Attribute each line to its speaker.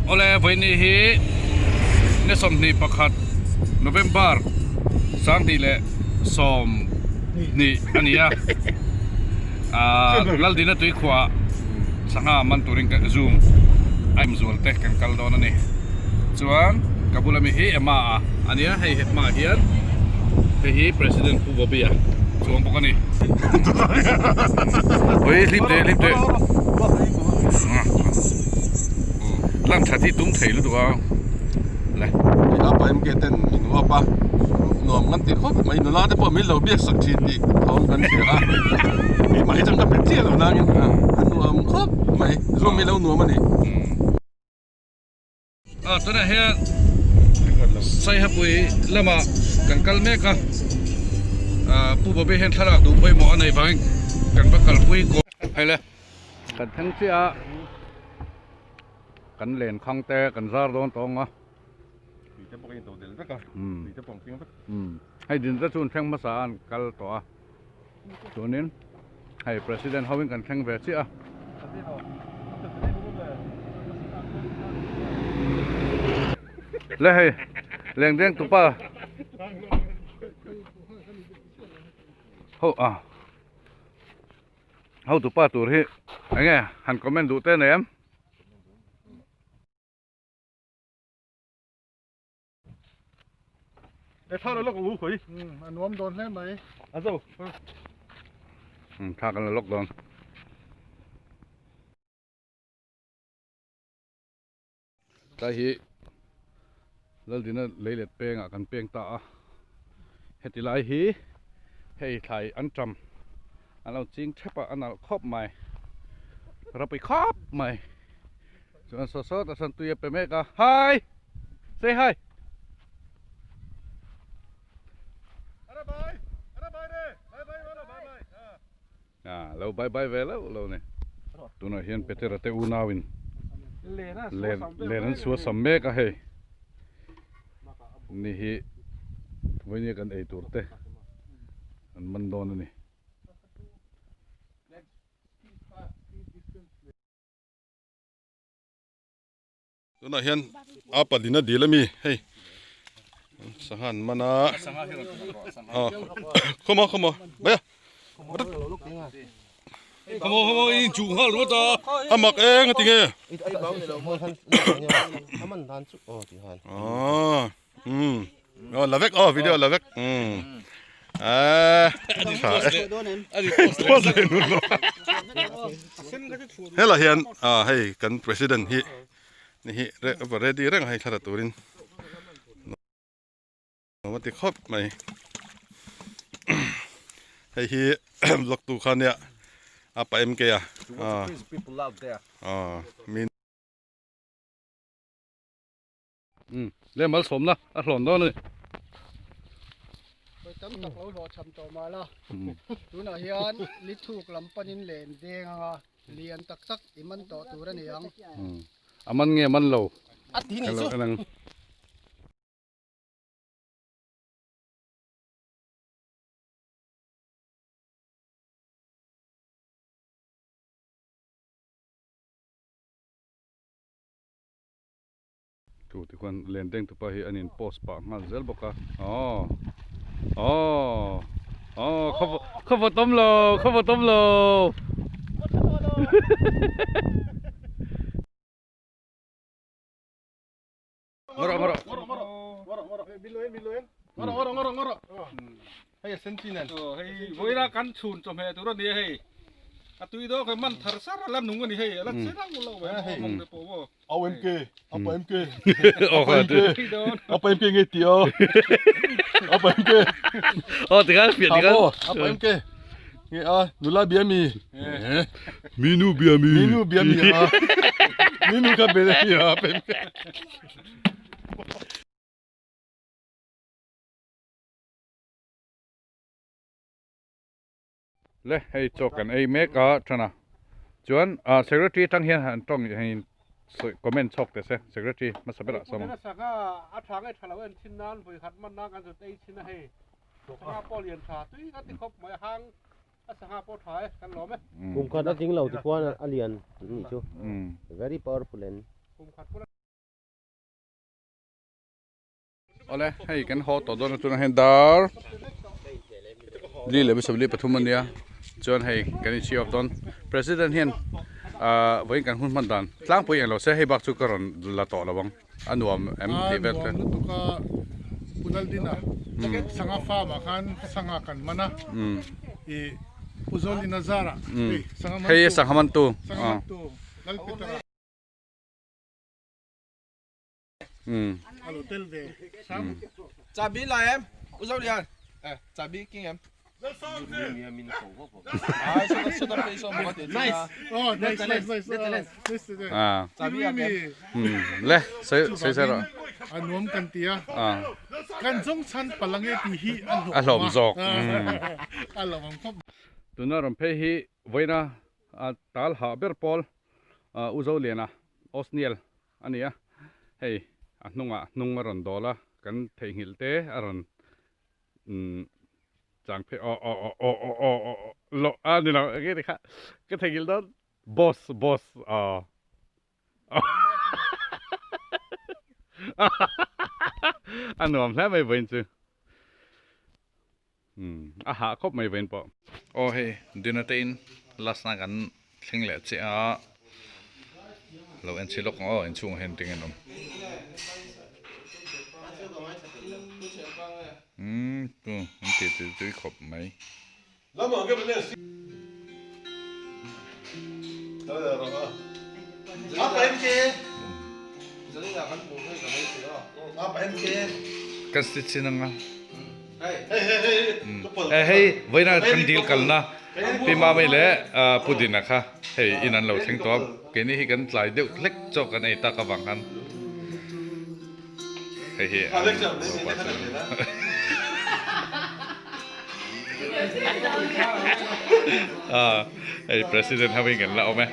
Speaker 1: Awle vawiini hi ni 21 November 2020 a ni a, aaa Laldina tuikhuah sangha man turin ka zoom a inzual te kan kal dawn a ni. Chuan ka bula mi hi Emma a a nia, hei hmaah hian hei hi President Pu Bobby a chuang bawk a ni. Ui hlip teh hlip teh lan that hi tum thei lutuk a le.
Speaker 2: Hei a pa MK ten min uap a, nuam kan ti khawp mai, nula te pawh min lo biak sak thin tih thawm kan hria a, keimah hi chuan ka pe chiah lo nangin a nuam khawp mai, zoom hi lo nuam a ni.
Speaker 1: A tunah hian Saihapui lamah kan kal mek a, Pu Bobby hian thlalak duh pawimawh a neih vangin kan va kalpui kawh. Hei le, kan thleng chiah a, kan len khang te kan zar dawn tawng a.
Speaker 2: Tui te pawh ka intodelh vek a, tui te pawh an keng vek.
Speaker 1: Hei din te chu an thleng hmasa a an kal tawh a. Chuanin hei president ho in kan thleng ve chiah a. Le hei lengdeng tupa ho a ho tupa tur hi enge han comment duh te nei em?
Speaker 2: E thla lawk ang u khawi.
Speaker 3: A nuam dawn hle mai.
Speaker 2: A zo.
Speaker 1: Thla kan la lawk dawn. Tlai hi Laldina lei let pengah kan peng ta a. Heti lai hi hei thlai an tam an lo ching thep a, a nalh khawp mai. Rapui khawp mai. Chuan saw sawt a sawn tui a pe mek a. Hi! Say hi! Ah, lo bye bye ve lo lo ni. Tunah hian Petera te unauin len len an sual sam mek a hei. Ni hi vawinia kan ei tur te an man dawn a ni.
Speaker 2: Tunah hian a palin a dil ami hei sangha an man a aw khawmaw khawmaw mai a
Speaker 1: khawmaw khawmaw i inchuh nghal ringawt a
Speaker 2: a mak eng a ti nge aw umm aw la vek aw video la vek umm aaa tha e post leh nun lo helaiah hian ah hei kan president hi ni hi ready reng a hei thla la turin nuam a ti khawp mai hei hi vlog tu kha nia a pa MK a ah min.
Speaker 1: Umm le malsawmna a hlawn dawn a ni.
Speaker 3: Vawi tam tak lo hlawh cham tawh mah la, tunah hian li thuk lam panin len deng anga lian tak tak i man tawh tur a ni ang.
Speaker 1: Umm a man nge man lo?
Speaker 3: A ti nih chu.
Speaker 1: Tu ti khuan len deng tupa hi an in post pah nghal zel bawk a aw aw aw khaw khaw vawt awm lo khaw vawt awm lo ngawrh ngawrh
Speaker 2: ngawrh ngawrh ngawrh ngawrh hei a sen chi nen
Speaker 4: hei vawiina kan chhun chawhmeh tur a ni a hei a tui dawk hei man thar sar a la nung a ni hei a la che rang lo mai a mawng te pawh maw
Speaker 2: Au MK apa MK apa MK apa MK nge ti o apa MK
Speaker 1: oh tikhan fiah tikhan
Speaker 2: apa MK nge a nula bia mi
Speaker 1: minu bia mi
Speaker 2: minu bia mi a minu kha be mi a apa MK
Speaker 1: Le hei chaw kan ei mek a than a chuan ah secretary atang hian han tawng hei sawi comment chhawk teh se secretary hmasa berah sawm ang.
Speaker 4: Sangha a tha nge tha lo en thin nan vawi khat man nan kan zut ei thin a hei sangha pawh lian tha tui kan ti khawp mai a hang a sangha pawh tha e kan lawm e.
Speaker 5: Kum khat a tling lo tikhuan a lian nih chu very powerful and.
Speaker 4: Kum khat pawh.
Speaker 1: Awle hei kan haw tawh dawn a tunah hian dar li leh 23 a nia chuan hei kan inchhi awk dawn president hian ah vawiin kan hun hman dan tlangpui englo se hei bak chu ka rawn la tawh lo ang a nuam em tih vel te.
Speaker 5: A nuam lutuk a Pu Laldina sangha farm ah khan sangha kan man a ih Pu Zawlina zarah hei sangha man tu
Speaker 1: hei sangha man tu
Speaker 5: sangha man tu Lalpetara.
Speaker 6: Chabi la em U Zo Lian eh chabi king em Ai so so ta pe so mo te
Speaker 5: Nice. Oh, nice, nice, nice. Nice.
Speaker 1: Ah.
Speaker 6: Chabi a kem.
Speaker 1: Le, sei sei sei ro.
Speaker 5: A nuam kan tia.
Speaker 1: Ah.
Speaker 5: Kan zong chan palange ti hi a
Speaker 1: A hlawm zawk.
Speaker 5: A hlawm ang khawp.
Speaker 1: Tuna rawn phei hi vawiina tal hah ber pawl U Zo Liana Osniel a ni a, hei a hnungah hnung a rawn dawl a, kan theihnghilh te a rawn umm chang phei aw aw aw aw aw aw aw lo a ni lo enge ni kha ka theihnghilh dawn boss boss aw a nuam hle mai vawiin chu umm a hah khawp mai vawiin pawh. Aw hei dinner te in last na kan thleng leh chiah a lo en chhi lawk ang aw inchhungah hian eng an awm umm chu an tih tui tui khawp mai. Kan stitch chin anga hei vawiina kan dil kalna Pi Mami leh Pu Dina kha hei in an lo thleng tawh a keini hi kan tlai deuh hlek chawk kan ei tak avang khan hei hi an nupa chu hei president ho in kan la awm e.